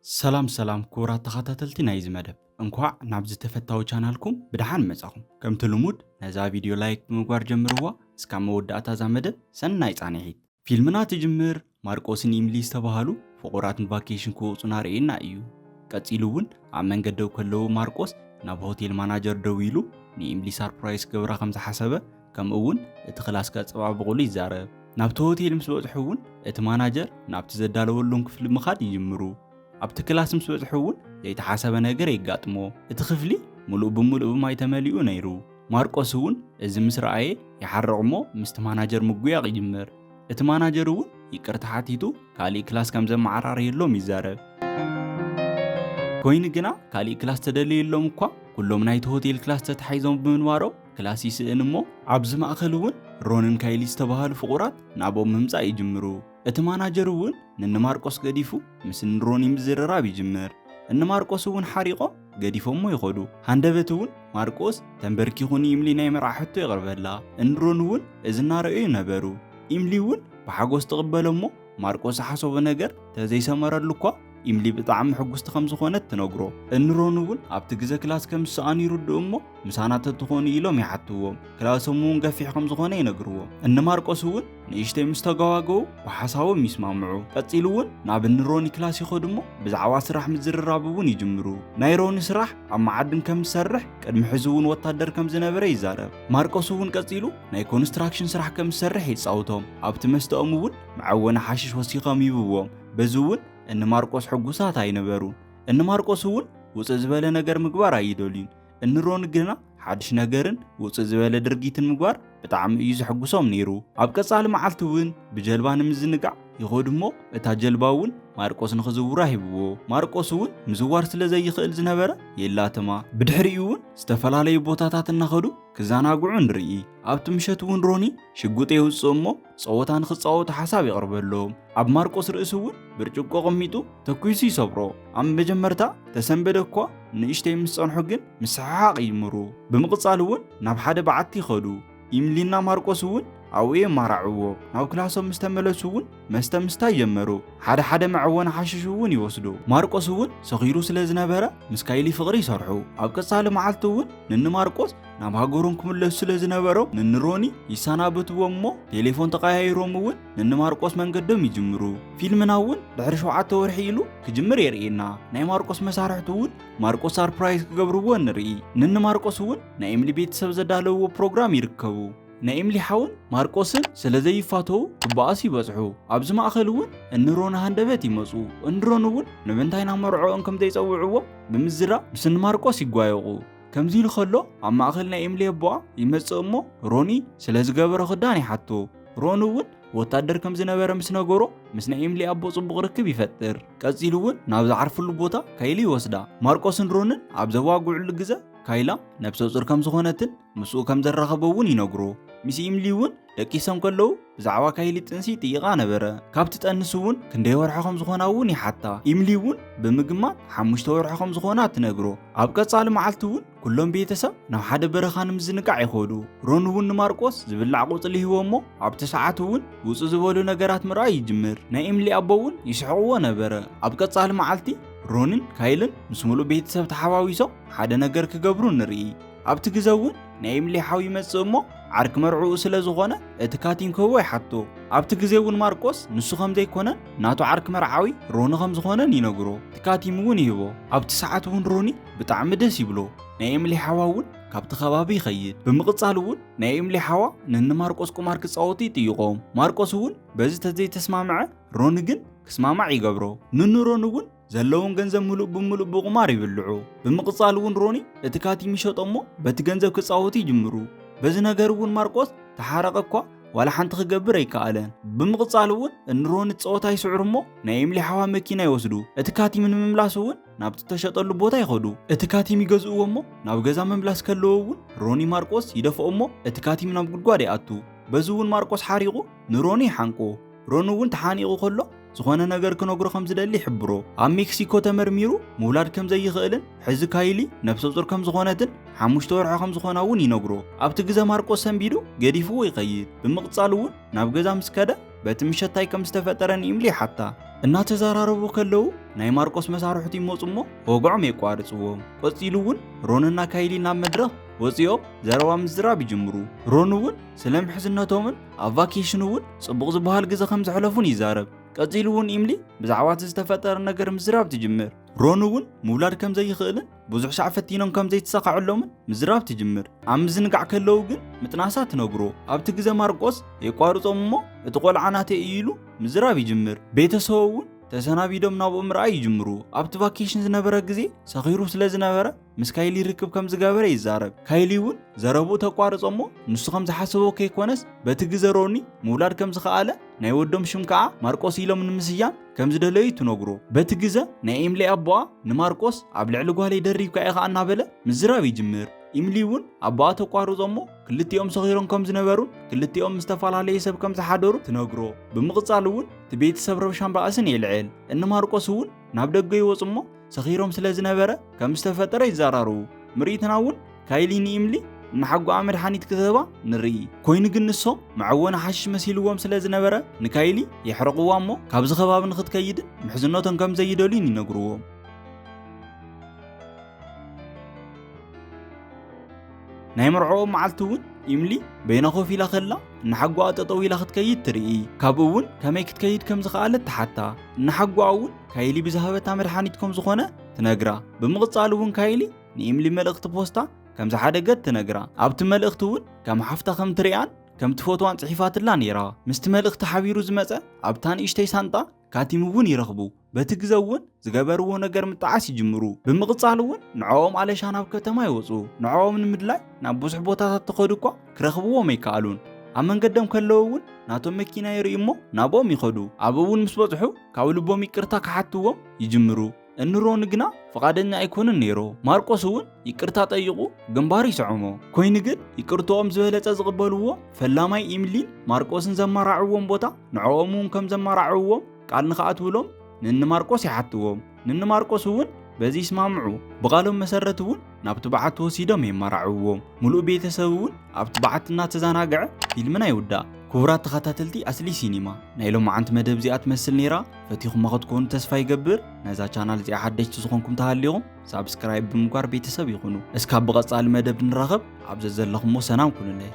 ሰላም ሰላም ክቡራት ተኸታተልቲ ናይዚ መደብ፣ እንኳዕ ናብዚ ተፈታዊ ቻናልኩም ብደሓን መጻኹም። ከምቲ ልሙድ ነዛ ቪድዮ ላይክ ብምግባር ጀምርዋ። እስካብ መወዳእታ እዛ መደብ ሰናይ ጻንሒት። ፊልምና ትጅምር ማርቆስን ኢምሊ ዝተባህሉ ፍቑራት ንቫኬሽን ክወጹ እናርእየና እዩ። ቀጺሉ እውን ኣብ መንገዲ ደው ከለዉ ማርቆስ ናብ ሆቴል ማናጀር ደው ኢሉ ንኢምሊ ሳርፕራይዝ ክገብራ ከም ዝሓሰበ፣ ከምኡ እውን እቲ ክላስ ከጸባብቑሉ ይዛረብ። ናብቲ ሆቴል ምስ በጽሑ እውን እቲ ማናጀር ናብቲ ዘዳለወሎም ክፍሊ ምኻድ ይጅምሩ። ኣብቲ ክላስ ምስ በጽሑ እውን ዘይተሓሰበ ነገር የጋጥሞ። እቲ ክፍሊ ምሉእ ብምሉእ ብማይ ተመሊኡ ነይሩ። ማርቆስ እውን እዚ ምስ ረኣየ ይሓርቕ እሞ ምስቲ ማናጀር ምጉያቕ ይጅምር። እቲ ማናጀር እውን ይቅርታ ሓቲቱ ካሊእ ክላስ ከም ዘመዓራረየሎም ይዛረብ። ኮይኑ ግና ካሊእ ክላስ ተደለየሎም እኳ ኩሎም ናይቲ ሆቴል ክላስ ተታሒዞም ብምንባሮም ክላስ ይስእን እሞ ኣብዚ ማእከል እውን ሮንን ካይሊ ዝተባሃሉ ፍቑራት ናብኦም ምምጻእ ይጅምሩ። እቲ ማናጀር እውን ንንማርቆስ ገዲፉ ምስ ንሮኒ ምዝርራብ ይጅምር። እንማርቆስ እውን ሓሪቖም ገዲፎሞ ይኸዱ። ሃንደበት እውን ማርቆስ ተንበርኪኹ ንኢምሊ ናይ መርዓ ሕቶ የቕርበላ። እንሮን እውን እዚ እናረኣዩ ነበሩ። ኢምሊ እውን ብሓጎስ ትቕበሎ እሞ ማርቆስ ዝሓሰቦ ነገር ተዘይሰመረሉ እኳ ኢምሊ ብጣዕሚ ሕጉስቲ ከም ዝኾነት ትነግሮ። እንሮን እውን ኣብቲ ግዘ ክላስ ከም ዝሰኣኑ ይርድኡ እሞ ምሳና ተትኾኑ ኢሎም ይሓትዎም። ክላሶም እውን ገፊሕ ከም ዝኾነ ይነግርዎም። እነ ማርቆስ እውን ንእሽተይ ምስ ተጋዋገው ብሓሳቦም ይስማምዑ። ቀጺሉ እውን ናብ እንሮኒ ክላስ ይኸዱ እሞ ብዛዕባ ስራሕ ምዝርራብ እውን ይጅምሩ። ናይ ሮኒ ስራሕ ኣብ መዓድን ከም ዝሰርሕ ቅድሚ ሕዚ እውን ወታደር ከም ዝነበረ ይዛረብ። ማርቆስ እውን ቀጺሉ ናይ ኮንስትራክሽን ስራሕ ከም ዝሰርሕ የጻውቶም። ኣብቲ መስተኦም እውን መዐወኒ ሓሽሽ ወሲኾም ይብዎም። በዚ እውን እነ ማርቆስ ሕጉሳት ኣይነበሩን። እነ ማርቆስ እውን ውፅእ ዝበለ ነገር ምግባር ኣይደልዩን። እንሮኒ ግና ሓድሽ ነገርን ውፅእ ዝበለ ድርጊትን ምግባር ብጣዕሚ እዩ ዘሐጉሶም ነይሩ። ኣብ ቀጻሊ መዓልቲ እውን ብጀልባ ንምዝንጋዕ ይኸዱ እሞ እታ ጀልባ እውን ማርቆስ ንኽዝውራ ሂብዎ። ማርቆስ እውን ምዝዋር ስለ ዘይኽእል ዝነበረ የላትማ። ብድሕሪኡ እውን ዝተፈላለዩ ቦታታት እናኸዱ ክዘናግዑ ንርኢ። ኣብቲ ምሸት እውን ሮኒ ሽጉጥ የውፅእ እሞ ፀወታ ንኽፃወቱ ሓሳብ የቕርበሎም። ኣብ ማርቆስ ርእሲ እውን ብርጭቆ ቐሚጡ ተኲሱ ይሰብሮ። ኣብ መጀመርታ ተሰንበደ እኳ ንእሽተይ ምስ ጸንሑ ግን ምስሕሓቕ ይጅምሩ። ብምቕጻል እውን ናብ ሓደ በዓቲ ይኸዱ። ኢምሊና ማርቆስ እውን ኣብኡ የማራዕዎ። ናብ ክላሶም ምስ ተመለሱ እውን መስተ ምስታይ ጀመሩ። ሓደ ሓደ መዐወኒ ሓሽሽ እውን ይወስዱ። ማርቆስ እውን ሰኺሩ ስለ ዝነበረ ምስ ካይሊ ፍቕሪ ይሰርሑ። ኣብ ቀጻሊ መዓልቲ እውን ንንማርቆስ ናብ ሃገሮም ክምለሱ ስለ ዝነበሮም ንንሮኒ ይሰናበትዎም እሞ ቴሌፎን ተቐያይሮም እውን ንንማርቆስ መንገዶም ይጅምሩ። ፊልምና እውን ድሕሪ ሸውዓተ ወርሒ ኢሉ ክጅምር የርእየና። ናይ ማርቆስ መሳርሕቱ እውን ማርቆስ ሳርፕራይዝ ክገብርዎ ንርኢ። ንንማርቆስ እውን ናይ ኤምሊ ቤተሰብ ዘዳለውዎ ፕሮግራም ይርከቡ። ናይ ኤምሊ ሓውን ማርቆስን ስለ ዘይፋተዉ ክበኣሱ ይበጽሑ። ኣብዚ ማእከል እውን እንሮኒ ሃንደበት ይመጹ። እንሮኒ እውን ንምንታይ ናብ መርዕኦም ከም ዘይጸውዕዎ ብምዝራብ ምስ ንማርቆስ ይጓየቑ። ከምዚ ኢሉ ከሎ ኣብ ማእከል ናይ ኤምሊ ኣቦኣ ይመጽእ እሞ ሮኒ ስለ ዝገበሮ ክዳን ይሓቶ። ሮኒ እውን ወታደር ከም ዝነበረ ምስ ነገሮ ምስ ናይ ኤምሊ ኣቦ ጽቡቕ ርክብ ይፈጥር። ቀጺሉ እውን ናብ ዝዓርፍሉ ቦታ ካይሊ ይወስዳ። ማርቆስን ሮንን ኣብ ዘዋግዕሉ ግዘ ካይላ ነብሰ ጹር ከም ዝኾነትን ምስኡ ከም ዘራኸቦ እውን ይነግሮ። ምስ ኢምሊ እውን ደቂሶም ከለዉ ብዛዕባ ካይሊ ጥንሲ ይጥይቓ ነበረ። ካብ ትጠንስ እውን ክንደይ ወርሒ ከም ዝኾና እውን ይሓታ። ኢምሊ እውን ብምግማት ሓሙሽተ ወርሒ ከም ዝኾና ትነግሮ። ኣብ ቀጻሊ መዓልቲ እውን ኩሎም ቤተሰብ ናብ ሓደ በረኻ ንምዝንጋዕ ይኸዱ። ሮን እውን ንማርቆስ ዝብላዕ ቆጽሊ ይህቦ እሞ ኣብቲ ሰዓት እውን ውጹእ ዝበሉ ነገራት ምርኣይ ይጅምር። ናይ ኢምሊ ኣቦ እውን ይስሕቕዎ ነበረ። ኣብ ቀጻሊ መዓልቲ ሮንን ካይልን ምስ ሙሉእ ቤተሰብ ተሓዋዊሶም ሓደ ነገር ክገብሩ ንርኢ። ኣብቲ ግዘ እውን ናይ ኢምሊ ሓው ይመጽእ እሞ ዓርኪ መርዕኡ ስለ ዝኾነ እቲ ካቲም ክህቦ ይሓቶ። ኣብቲ ግዜ እውን ማርቆስ ንሱ ከም ዘይኮነን ናቱ ዓርኪ መርዓዊ ሮኒ ከም ዝኾነን ይነግሮ። እቲ ካቲም እውን ይህቦ። ኣብቲ ሰዓት እውን ሮኒ ብጣዕሚ ደስ ይብሎ። ናይ ኤምሊ ሓዋ እውን ካብቲ ከባቢ ይኸይድ። ብምቕጻል እውን ናይ ኤምሊ ሓዋ ንንማርቆስ ቁማር ክጻወቱ ይጥይቖም። ማርቆስ እውን በዚ ተዘይተስማምዐ ሮኒ ግን ክስማማዕ ይገብሮ። ንንሮኒ እውን ዘለዎም ገንዘብ ምሉእ ብምሉእ ብቁማር ይብልዑ። ብምቕጻል እውን ሮኒ እቲ ካቲም ይሸጦ እሞ በቲ ገንዘብ ክጻወቱ ይጅምሩ። በዚ ነገር እውን ማርቆስ ተሓረቐ እኳ ዋላ ሓንቲ ክገብር ኣይከኣለን። ብምቕጻል እውን እንሮኒ ጸወታ ይስዕሩ እሞ ናይ ኤምሊ ሓዋ መኪና ይወስዱ። እቲ ካቲም ንምምላስ እውን ናብቲ ተሸጠሉ ቦታ ይኸዱ። እቲ ካቲም ይገዝእዎ እሞ ናብ ገዛ ምምላስ ከለዎ እውን ሮኒ ማርቆስ ይደፍኦ እሞ እቲ ካቲም ናብ ጉድጓድ ይኣቱ። በዚ እውን ማርቆስ ሓሪቑ ንሮኒ ይሓንቆ። ሮኒ እውን ተሓኒቑ ከሎ ዝኾነ ነገር ክነግሮ ከም ዝደሊ ይሕብሮ። ኣብ ሜክሲኮ ተመርሚሩ ምውላድ ከም ዘይኽእልን ሕዚ ካይሊ ነብሰ ጡር ከም ዝኾነትን ሓሙሽተ ወርሒ ከም ዝኾና እውን ይነግሮ። ኣብቲ ግዘ ማርቆስ ሰንቢዱ ገዲፍዎ ይኸይድ። ብምቕጻል እውን ናብ ገዛ ምስ ከደ በቲ ምሸት ታይ ከም ዝተፈጠረ ንኢምሊ ይሓታ። እናተዘራረቡ ከለዉ ናይ ማርቆስ መሳርሕቱ ይመፁ እሞ ወግዖም የቋርፅዎም። ቀፂሉ እውን ሮንና ካይሊ ናብ መድረኽ ወፂኦም ዘረባ ምዝራብ ይጅምሩ። ሮን እውን ስለ ምሕዝነቶምን ኣብ ቫኬሽን እውን ፅቡቕ ዝበሃል ግዘ ከም ዘሕለፉን ይዛረብ። ቀፂሉ እውን ኢምሊ ብዛዕባ እቲ ዝተፈጠረ ነገር ምዝራብ ትጅምር። ሮን እውን ምውላድ ከም ዘይኽእልን ብዙሕ ሻዕ ፈቲኖም ከም ዘይተሳኻዐሎምን ምዝራብ ትጅምር። ኣብ ምዝንጋዕ ከለዉ ግን ምጥናሳ ትነግሮ። ኣብቲ ግዘ ማርቆስ የቋርጾም እሞ እቲ ቆልዓ ናተይ እዩ ኢሉ ምዝራብ ይጅምር። ቤተሰቡ እውን ተሰናቢዶም ናብኡ ምርኣይ ይጅምሩ። ኣብቲ ቫኬሽን ዝነበረ ግዜ ሰኺሩ ስለ ዝነበረ ምስ ካይሊ ርክብ ከም ዝገበረ ይዛረብ። ካይሊ እውን ዘረብኡ ተቋርጾ እሞ ንሱ ከም ዝሓሰቦ ከይኮነስ በቲ ግዘ ሮኒ ምውላድ ከም ዝኸኣለ ናይ ወዶም ሽም ከዓ ማርቆስ ኢሎም ንምስያም ከም ዝደለዩ ትነግሮ። በቲ ግዘ ናይ ኤምሊ ኣቦኣ ንማርቆስ ኣብ ልዕሊ ጓለይ ደሪብካ ኢኻ እናበለ ምዝራብ ይጅምር። ኢምሊ እውን ኣቦኣ ተቋርጾ እሞ ክልቲኦም ሰኺሮም ከም ዝነበሩን ክልቲኦም ምስ ዝተፈላለየ ሰብ ከም ዝሓደሩ ትነግሮ። ብምቕጻል እውን እቲ ቤተሰብ ረብሻን ባእስን የልዕል። እኒ ማርቆስ እውን ናብ ደገ ይወጹ እሞ ሰኺሮም ስለ ዝነበረ ከም ዝተፈጠረ ይዘራረቡ። ምርኢትና እውን ካይሊ ንኢምሊ ንሓጎኣ መድሓኒት ክትህባ ንርኢ። ኮይኑ ግን ንሶም መዐወኒ ሓሽሽ መሲልዎም ስለ ዝነበረ ንካይሊ የሕርቕዋ እሞ ካብዚ ከባቢ ንክትከይድን ምሕዝነቶም ከም ዘይደልዩን ይነግርዎም። ናይ መርዕኦም መዓልቲ እውን ኢምሊ በይና ኮፍ ኢላ ከላ ንሓጎኣ ጠጠው ኢላ ክትከይድ ትርኢ። ካብኡ እውን ከመይ ክትከይድ ከም ዝኸኣለት ትሓታ። ንሓጎኣ እውን ካይሊ ብዝሃበታ መድሓኒት ከም ዝኾነ ትነግራ። ብምቕጻል እውን ካይሊ ንኢምሊ መልእኽቲ ፖስታ ከም ዝሓደገት ትነግራ። ኣብቲ መልእኽቲ እውን ከም ሓፍታ ከም ትሪኣን ከም ትፈትዋን ጽሒፋትላ ነይራ። ምስቲ መልእኽቲ ሓቢሩ ዝመጸ ኣብታ ንእሽተይ ሳንጣ ካቲም እውን ይረኽቡ። በቲ ግዘ እውን ዝገበርዎ ነገር ምጥዓስ ይጅምሩ። ብምቕጻል እውን ንዕኦም ኣለሻ ናብ ከተማ ይወጹ። ንዕኦም ንምድላይ ናብ ብዙሕ ቦታታት ተኸዱ እኳ ክረኽብዎም ኣይከኣሉን። ኣብ መንገዶም ከለዉ እውን ናቶም መኪና ይርእዩ እሞ ናብኦም ይኸዱ። ኣብኡ እውን ምስ በጽሑ ካብ ልቦም ይቅርታ ክሓትዎም ይጅምሩ። እንሮኒ ግና ፍቓደኛ ኣይኮኑን ነይሮ። ማርቆስ እውን ይቅርታ ጠይቑ ግንባሩ ይስዕሞ። ኮይኑ ግን ይቅርትኦም ዝበለጸ ዝቕበልዎ ፈላማይ ኢምሊን ማርቆስን ዘማራዕዎም ቦታ ንዕኦም እውን ከም ዘማራዕዎም ቃል ንኽኣትውሎም ንኒ ማርቆስ ይሓትዎም። ንኒ ማርቆስ እውን በዚ ይስማምዑ። ብቓሎም መሰረት እውን ናብቲ በዓቲ ወሲዶም የማራዕዎም። ሙሉእ ቤተሰብ እውን ኣብቲ በዓቲ እናተዘናግዐ ፊልምና ይውዳእ። ክቡራት ተኸታተልቲ ኣስሊ ሲኒማ፣ ናይ ሎማዓንቲ መደብ እዚኣ ትመስል ነይራ። ፈቲኹማ ክትኮኑ ተስፋ ይገብር። ነዛ ቻናል እዚኣ ሓደሽቲ ዝኾንኩም ተሃሊኹም ሳብስክራይብ ብምግባር ቤተሰብ ይኹኑ። እስካብ ብቐጻሊ መደብ ንራኸብ፣ ኣብ ዘዘለኹሞ ሰላም ኩኑለይ።